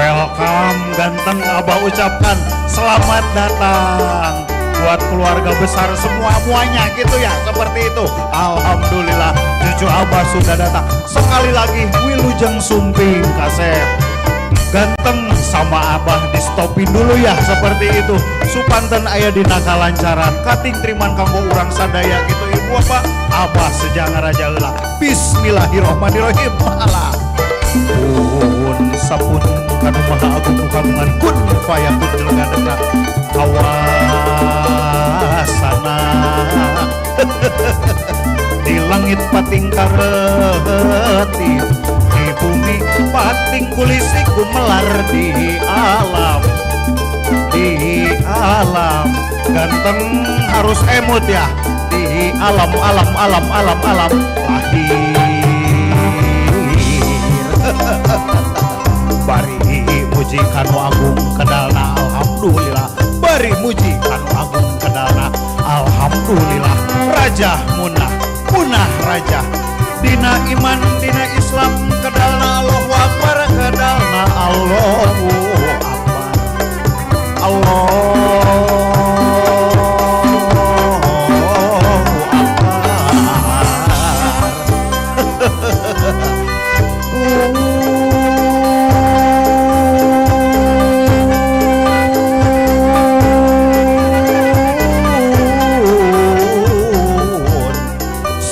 Welcome ganteng, Abah ucapkan selamat datang buat keluarga besar semua-muanya gitu ya, seperti itu. Alhamdulillah cucu Abah sudah datang. Sekali lagi wilujeng sumping kasep. Ganteng sama Abah di stopin dulu ya, seperti itu. Supanten aya dina kalancaran, kating triman kanggo urang sadaya gitu ibu apa. Abah sejang raja heula. Bismillahirrahmanirrahim. Alah. Pun sapun kanu maha agung nu kagungan kun fayakun jelegadegna kawasana. Di langit pating karetip, di bumi pating kulisi gumelar di alam. Di alam ganteng harus emut ya. Di alam alam alam alam alam lahir. Bari muji kanu agung kedalna alhamdulillah. Bari muji kanu agung kedalna alhamdulillah. Raja munah punah raja dina iman dina Islam kedalna Allahu Akbar kedalna Allahu Akbar. Allahu Akbar.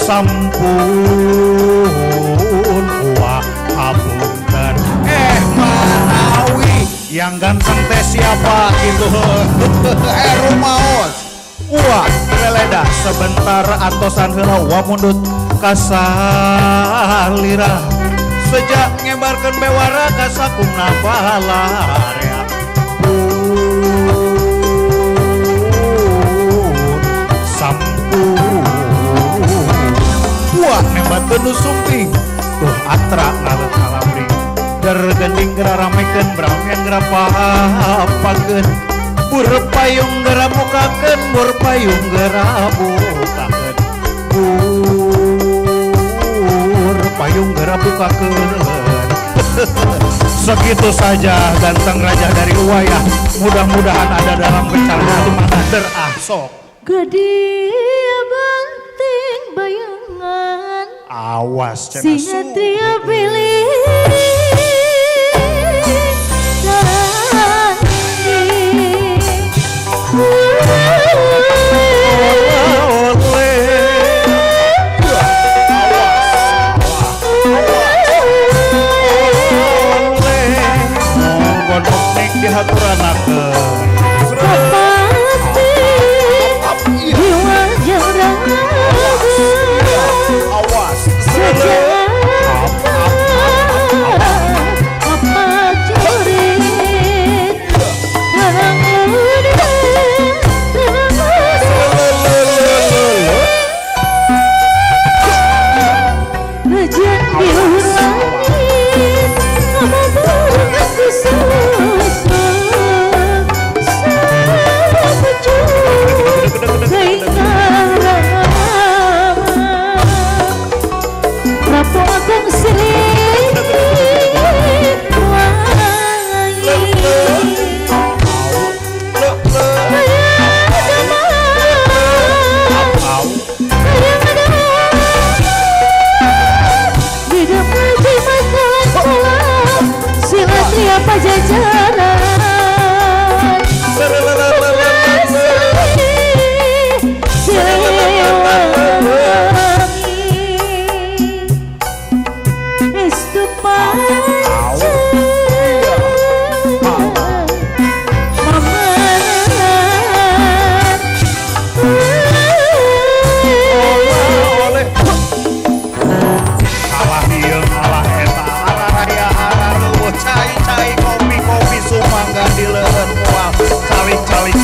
Sampun wa hapunten manawi yang ganteng teh siapa gitu. Rumaos wah leleda sebentar atosan heula wa mundut kasalira sejak ngebarkeun bewara kasakumna balarea. Sampun wah nembatkeun nu sumping tuh atra ngaleut kalabring der gending geura ramekeun bramian geura papakeun bur payung geura bukakeun bur payung geura bukakeun bur payung geura bukakeun. Segitu saja ganteng raja dari Uwayah, mudah-mudahan ada dalam rencana mana der ah sok gede banting bayangan. Awas cenah sinatria pilih dihaturanakeun. Awas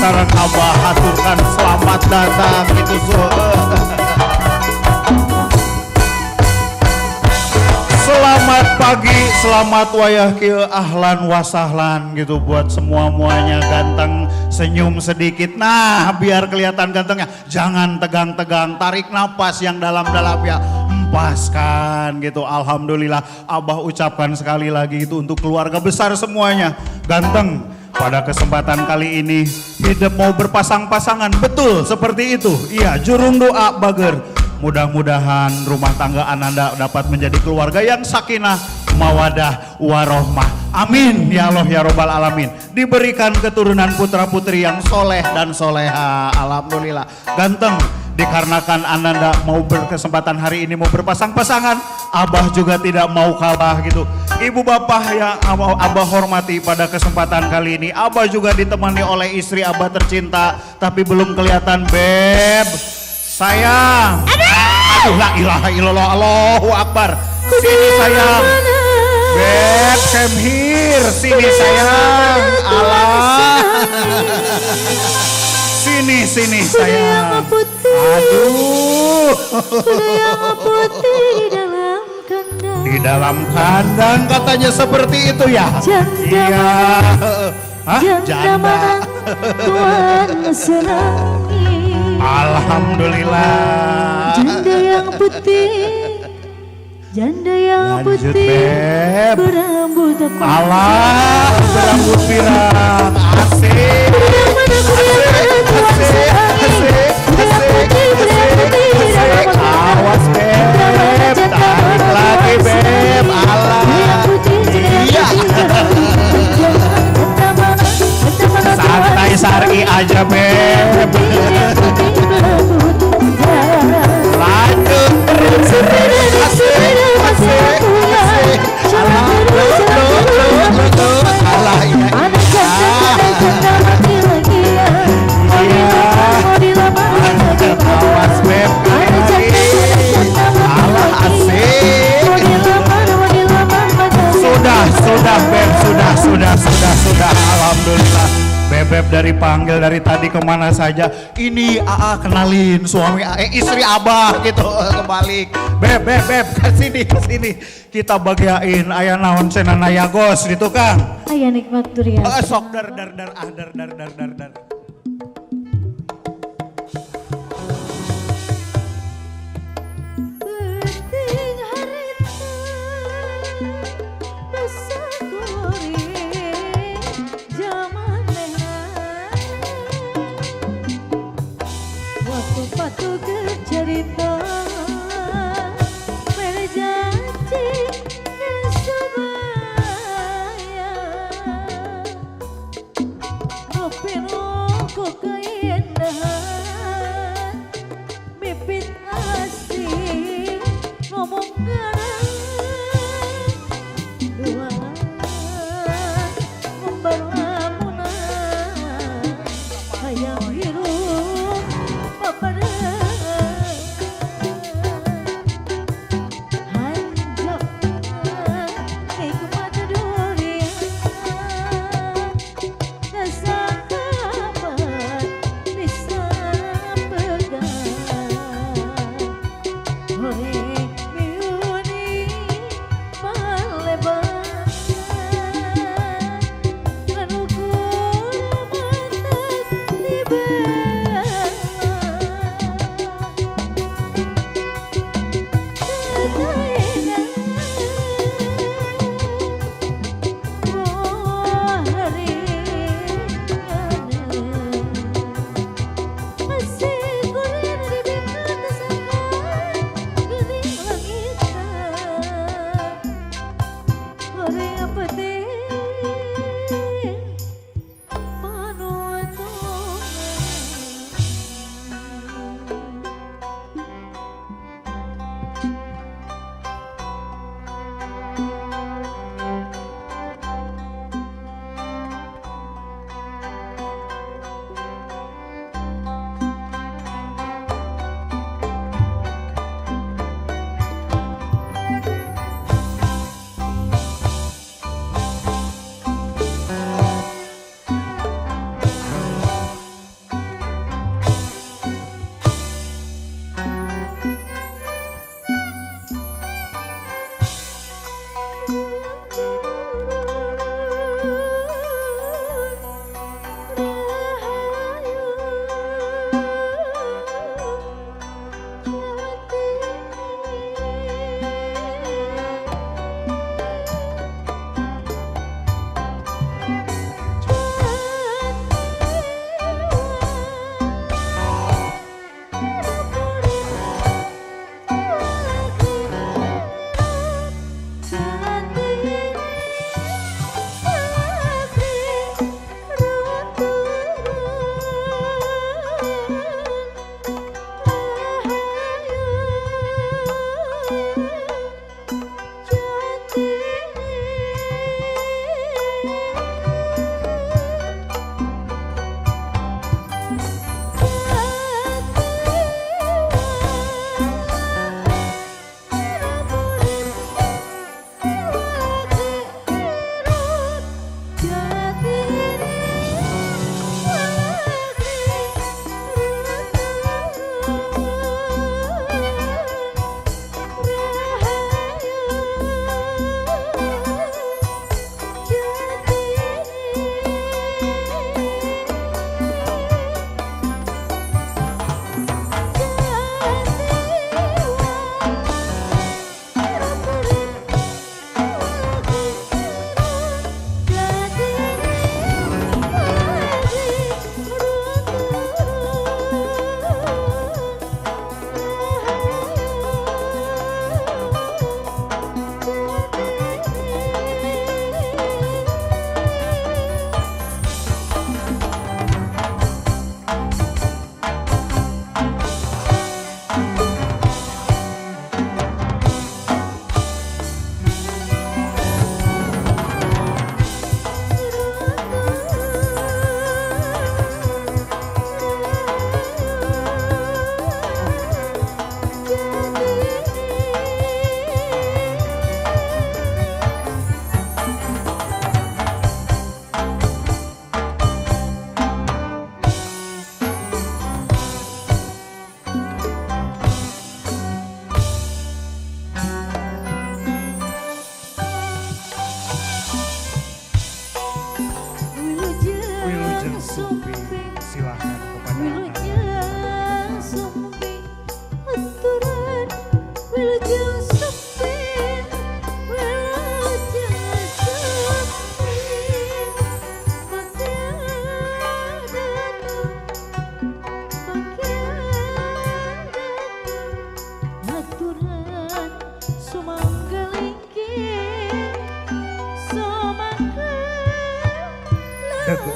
sareng Abah haturkan selamat datang gitu. Selamat pagi, selamat wayah kieu, ahlan wasahlan gitu buat semua-muanya. Ganteng, senyum sedikit. Nah, biar kelihatan gantengnya. Jangan tegang-tegang, tarik napas yang dalam-dalam ya. Lepaskan gitu. Alhamdulillah Abah ucapkan sekali lagi itu untuk keluarga besar semuanya. Ganteng, pada kesempatan kali ini hidup mau berpasang-pasangan, betul seperti itu. Iya, jurung doa bager. Mudah-mudahan rumah tangga Ananda dapat menjadi keluarga yang sakinah, mawadah, warohmah. Amin ya Allah ya Robbal Alamin. Diberikan keturunan putra-putri yang soleh dan soleha. Alhamdulillah. Ganteng, dikarenakan Ananda mau berkesempatan hari ini mau berpasang-pasangan, Abah juga tidak mau kalah gitu. Ibu bapak yang Abah hormati pada kesempatan kali ini, Abah juga ditemani oleh istri Abah tercinta, tapi belum kelihatan beb. Sayang. Aduh, la ilaha illallah, Allahu Akbar. Sini sayang. Beb, come here. Sini sayang. Allah. Sini, sini sayang. Aduh. Putih di dalam kandang. Di dalam kandang katanya seperti itu ya. Janda. Iya. Hah? Janda. Janda. Tuan senangi. Alhamdulillah. Janda yang putih, janda yang lanjut, putih, beb. Berambut panjang. Allah, berambut pirang. Asik. Asik, asik, asik, asik, asik. Awas beb, tarik lagi beb. Allah. Iya. Santai sari aja beb. Lanjut. Asik, asik, asik. Alah, alah, iya. Awas beb, alah, asik. Sudah beb, sudah. Alhamdulillah. Bebeb dari panggil dari tadi kemana saja. Ini AA kenalin suami istri Abah gitu kebalik. Beb, beb, beb, kesini, kesini. Kita bagiain aya naon cenah nayagos di tukang. Aya nikmat durian. Sok dar dar dar ah dar dar dar dar dar. Cerita berjanji dan sebaya ngopi rokok keindahan mipit asing ngomong garang dua ngumbar lamunan hayang hirup bapak.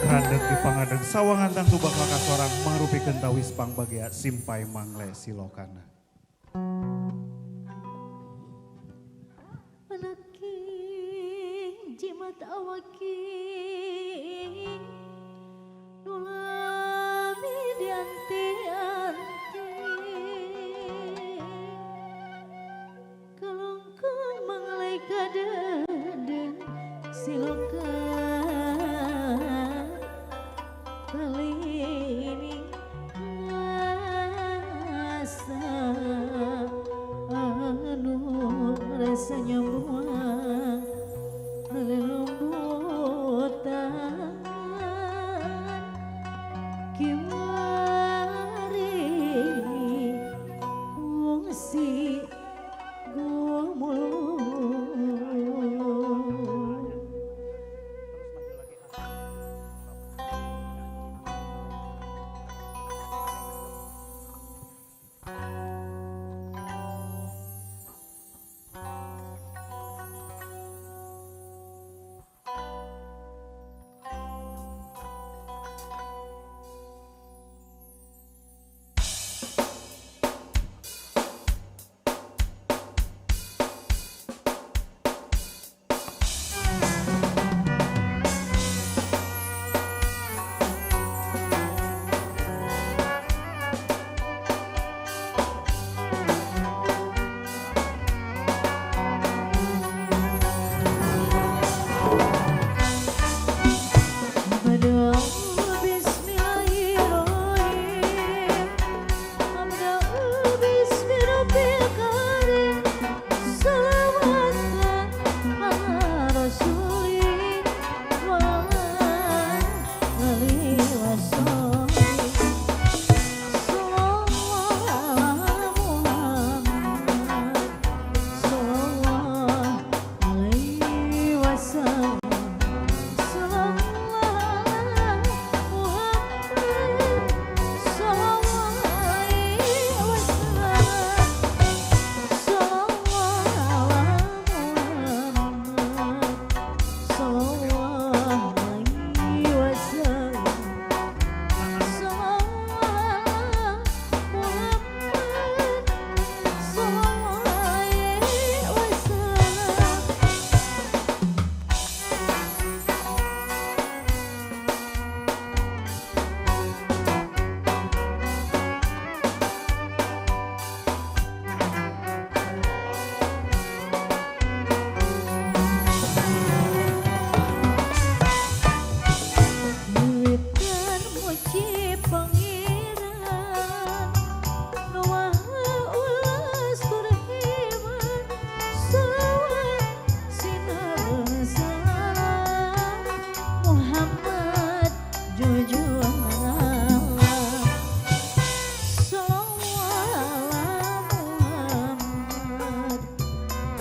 Randeg di pangadeg sawangan tangtu bakal kasorang mangrupikeun tawis pangbagea simpai mangle silokana. Anaking jimat awaki nulami dianti-anti kalungkung mangle kadeden silokan kali asa anu rasanya buang lelumbutan kiwari kungsi gumulung.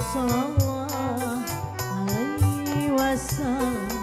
Sallallahu alaihi wasallam.